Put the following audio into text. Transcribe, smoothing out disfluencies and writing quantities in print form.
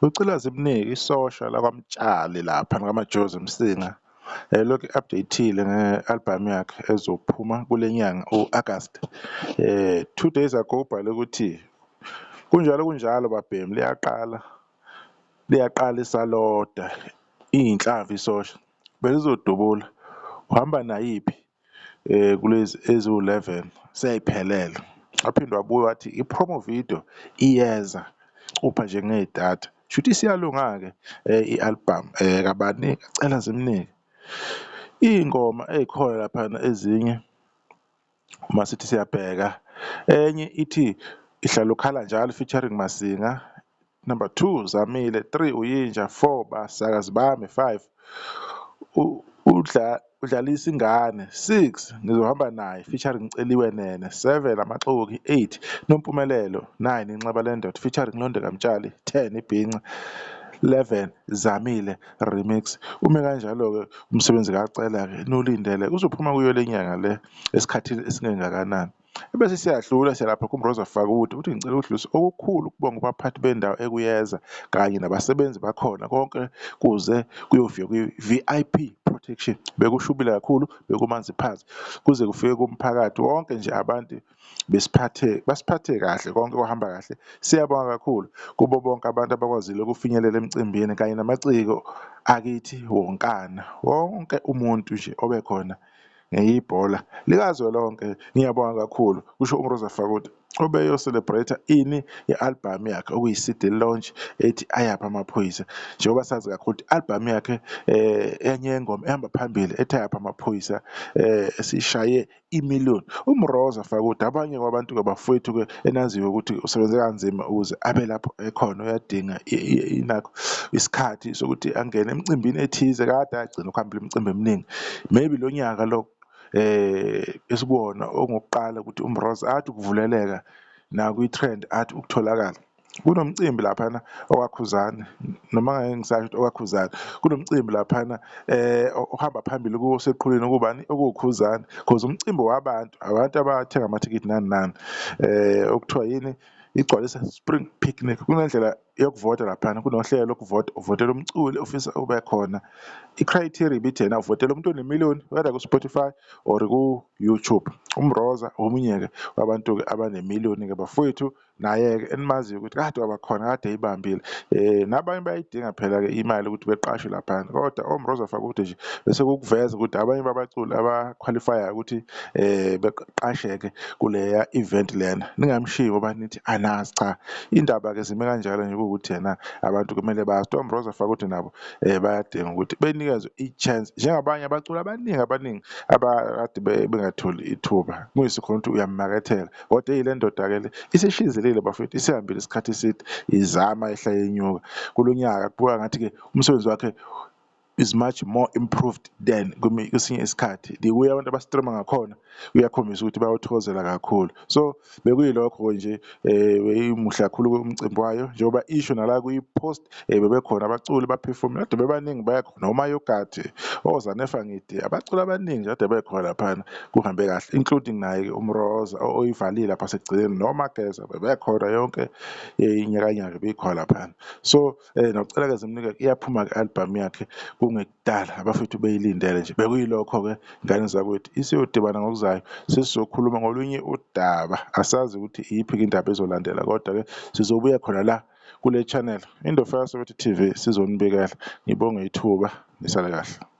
UCela Zimnike isosha lakwaMtshali lapha kaMajozi Msinga elokhu e-update-ile nge-album yakhe ezophuma kule nyanga u-Agasti. 2 days ago ubhale ukuthi, "Kunjalo kunjalo babhemu liyaqala liyaqala isaloda iy'nhlamvu isosha belizodubula uhamba nayiphi kulezi eziwu-11 sey'phelele." Waphinde wabuya wathi i-promo video iyeza, cupha nje ngedatha. Shuthi isiyalunga-ke i-album kabani? Cela Zimnike. Iy'ngoma ey'khona laphana ezinye uma sithi siyabheka, enye ithi "Ihlala Ukhala Njalo" featuring Masinga, number two, Zamile, three, Uyinja, four, Basakazi Bami, five, udla udlalisa ingane, six, Ngizohamba Naye featuring Celiwe Nene, seven, Amaxoki, eight, Nompumelelo, nine, Inxeba Lendoda featuring Londeka Mtshali, 10, Ibhinca, 11, Zamile remix. Ume kanjalo-ke umsebenzi kaCela-ke, niwulindele uzophuma kuyo le nyanga le esikhathini esingengakanani. Ebese siyadlula siyalapha kuMroza Fakude, uthi, "Ngicela ukudlulisa okukhulu ukubonga kubaphathi bendawo ekuyeza kanye nabasebenzi bakhona konke kuze kuyofika kwi-VIP protection. Bekushubile kakhulu, bekumanzi phansi kuze kufike kumphakathi wonke nje. Abantu besiphathe basiphathe kahle, konke kuhamba kahle. Siyabonga kakhulu kubo bonke abantu abakwazile ukufinyelela emcimbini kanye namaciko akithi wonkana, wonke umuntu nje obekhona ngeyibhola likazwelonke. Ngiyabonga kakhulu," kusho uMroza Fakude obeyo-celebrate ini i-album yakhe okuyi-CD launch ethi Ayaphi Amaphoyisa, njengoba sazi kakhulu ukuthi i-album yakhe enye yengoma ehamba phambili ethi Ayaphi Amaphoyisa esishaye i-million. UMroza Fakude abanye kwabantu-ke bafowethu-ke enaziyo ukuthi usebenze kanzima ukuze abe lapho ekhona, uyadinga inakho isikhathi sokuthi angene emcimbini ethize, kade agcina ukuhambela imicimbi eminingi. Maybe lo nyaka lo esikuwona ongokuqala ukuthi uMroza athi ukuvuleleka nakwi-trend, athi ukutholakala. Kunomcimbi laphana owaKhuzani, noma ngeke ngisasho ukuthi owaKhuzani, kunomcimbi laphana ohamba phambili kuwo oseqhulwini okubani okuwuKhuzani, cause umcimbi wabantu, abantu abathenga amathikithi nani nani, okuthiwa yini, iGcwalisa Spring Picnic. Kunendlela yokuvota laphana, kunohlelo lokuvota, uvotela umculi ofisa ube khona. I-criteria ibithi yena uvotela umuntu onemiliyoni whether ku-Spotify or ku-YouTube. UMroza omunye-ke wabantu-ke abanemiliyoni-ke bafowethu, naye-ke enimaziyo ukuthi kade wabakhona, kade eyibambile. Nabanye bayayidinga phela-ke imali ukuthi beqashwe laphana, kodwa oMroza Fakude nje bese kukuveza ukuthi abanye babaculi aba-qualify-ayo ukuthi beqasheke kuleya event lena. Ningamshiyi ngoba nithi anazi, cha, indaba-ke zime kanjalo nje kuwukuthi yena abantu kumele bazi oMroza Fakude nabo bayadinga ukuthi benikezwe i-chance njengabanye abaculi abaningi abaningi abakade bengatholi ithuba, kuyisikhona ukuthi uyamakethela. Kodwa eyi, le ndoda-ke le isishizelile bafethu, isihambile isikhathi eside izama ehla yenyuka. Kulo nyaka kubuka ngathi-ke umsebenzi wakhe is much more improved than kwesinye isikhathi. The way abantu aba-stream-a ngakhona uyakhombisa ukuthi bayawuthokozela kakhulu. So bekuyilokho nje, beyimuhle kakhulu umcimbi wayo njengoba isho nala kwi-post, bebekhona abaculi ba-perform-ile kade bebaningi bekhona, noma Yogathi, oZanefa Ngidi, abaculi abaningi nje kade bekhona laphana, kuhambe kahle, including naye uMroza oyivalile lapha sekugcineni, noMageza bebekhona, yonke inyakanyaka beyikhona laphana. So noCela-ke Zimnike, iyaphuma-ke i-album yakhe kungekudala, abafethu beyilindele nje. Bekuyilokho-ke ngane zakwethu, isiyodibana ngokuzayo sesizokhuluma ngolunye udaba, asazi ukuthi iyiphi-ke indaba ezolandela, kodwa-ke sizobuya khona la kule channel Indofaya Soweto TV sizonibikela. Ngibonge ithuba, nisale kahle.